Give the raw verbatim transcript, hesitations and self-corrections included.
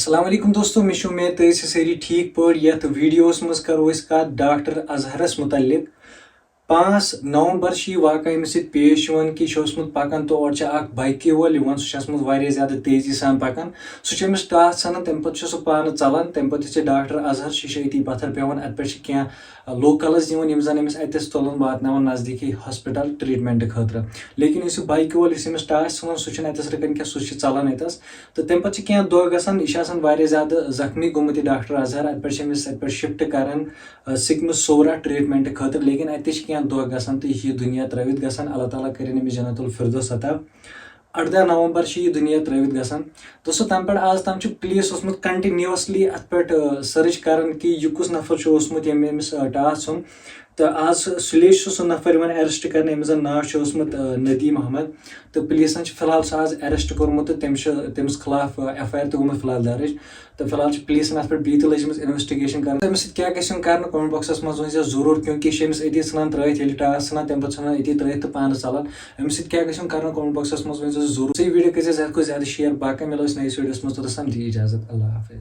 السلام علیکم دوستو، مےٚ چھِ اُمید تُہۍ ٲسِو سٲری ٹھیٖک پٲٹھۍ۔ یَتھ ویٖڈیوَس منٛز کَرو أسۍ کَتھ ڈاکٹر اظہرَس مُتعلِق۔ پانٛژھ نومبر چھِ یہِ واقعہ أمِس سۭتۍ پیش یِوان کہِ یہِ چھُ اوسمُت پَکان تہٕ اورٕ چھُ اَکھ بایکہِ وول یِوان، سُہ چھُ اوسمُت واریاہ زیادٕ تیزی سان پَکان۔ سُہ چھُ أمِس ٹاس ژھٕنان، تَمہِ پَتہٕ چھُ سُہ پانہٕ ژَلان۔ تَمہِ پَتہٕ یُتھُے ڈاکٹر اظہر چھُ، یہِ چھُ أتی پَتھر پٮ۪وان۔ اَتہِ پٮ۪ٹھ چھِ کینٛہہ لوکلز یِوان، یِم زن أمِس اَتٮ۪س تُلان واتناوان نزدیٖکی ہاسپٹل ٹریٹمنٹ خٲطرٕ۔ لیکن یُس یہِ بایکہِ وول، یُس أمِس ٹاس ژھٕنان، سُہ چھُنہٕ اَتٮ۪س رُکان کینٛہہ، سُہ چھُ ژلان اَتٮ۪س۔ تہٕ تَمہِ پتہٕ چھِ کینٛہہ دۄہ گژھان، یہِ چھُ آسان واریاہ زیادٕ زخمی گوٚمُت یہِ ڈاکٹر اظہر۔ اَتہِ پٮ۪ٹھ چھِ أمِس اَتہِ پٮ۪ٹھ شفٹ کران، آ، سِکمہٕ صورہ ٹریٹمنٹ خٲطرٕ۔ لیکن اَتہِ تہِ چھِ کینٛہہ دۄہ گژھان تہٕ یہِ چھُ یہِ دُنیا ترٲوِتھ گژھان۔ اللہ تعالیٰ کٔرِنۍ أمِس جنت الفردوس عطا۔ اَرداہ نومبر چھِ یہِ دُنیا ترٲوِتھ گژھان۔ دوستو، تَمہِ پٮ۪ٹھ آز تام چھُ پُلیٖس اوسمُت کنٹِنیوسلی اَتھ پٮ۪ٹھ، آ، سٔرٕچ کران کہِ یہِ کُس نفر چھُ اوسمُت ییٚمۍ أمِس، آ، ٹاس ژھُن۔ تہٕ آز سُلے چھُ سُہ نفر یِوان ایریسٹ کرنہٕ، ییٚمِس زَن ناو چھُ اوسمُت، آ، ندیم احمد۔ تہٕ پُلیٖسن چھُ فی الحال سُہ آز ایریسٹ کوٚرمُت تہٕ تٔمِس چھُ، تٔمِس خلاف، آ، ایف آی آر تہِ گوٚمُت فی الحال درٕج۔ تہٕ فی الحال چھِ پُلیٖسن اَتھ پٮ۪ٹھ بیٚیہِ تہِ لٔجمٕژ انویسٹیگیشن کرنہٕ۔ أمِس سۭتۍ کیٛاہ گژھِ یُن کرنہٕ، کمنٹ باکسس منٛز ؤنۍ زیو ضروٗر، کیونکہ یہِ چھِ أمِس أتی ژھٕنان ترٲوِتھ، ییٚلہِ ٹاس ژھٕنان، تَمہِ پتہٕ ژھٕنان أتی ترٲوِتھ تہٕ پانہٕ ژلان۔ أمِس سۭتۍ کیٛاہ گژھِ یُن کرنہٕ، کمنٹ باکسس منٛز ؤنۍ زیو ضروٗر۔ سُہ ویٖڈیو کٔرۍ زیو زیادٕ کھۄتہٕ زیادٕ شیئر۔ باقٕے مِلو أسۍ نٔیِس ویٖڈیوس منٛز، توٚتَس تام دِیِو اجازت، اللہ حافظ۔